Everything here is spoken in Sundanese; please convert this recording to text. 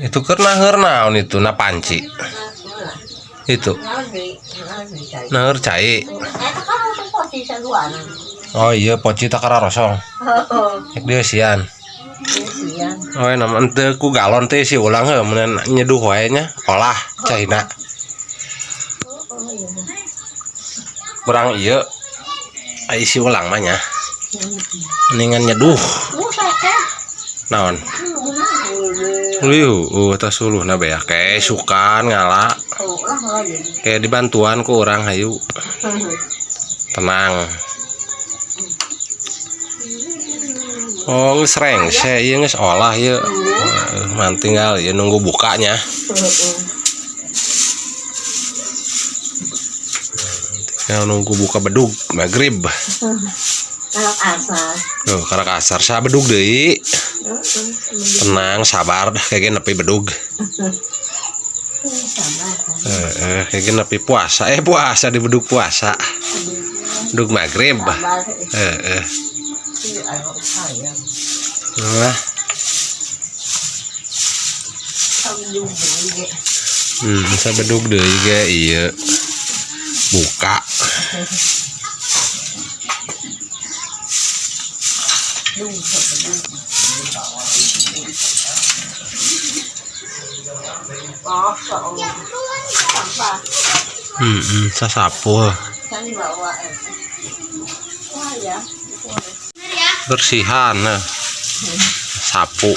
Itu keur naheur naon itu na panci. Itu naheur cai. Oh iya, poci takara rosong. Ek dieusian. Oh, nama ente ku galon teh isi ulang heuh mun nyeduh wae nya olah caina. Kurang ieu isi ulang mah nya. Mendingan nyeduh. Naon? Liu, tas suluhna beak ke sukan ngala. Kayak dibantuan ku urang hayu. Tenang. Oh, geus rengse ieu geus olah ieu. Man tinggal ieu nunggu bukanya. Tinggal nunggu buka bedug maghrib. Karak asar. Tuh, karak asar sa bedug deui. Tenang, sabar dah kayak nepi bedug. Heeh, kayak nepi puasa. Puasa di bedug puasa. Bedug maghrib. Heeh. Nah. Bisa bedug deui ge ieu. Buka. Sasapu. Bersihan nah. Sapu.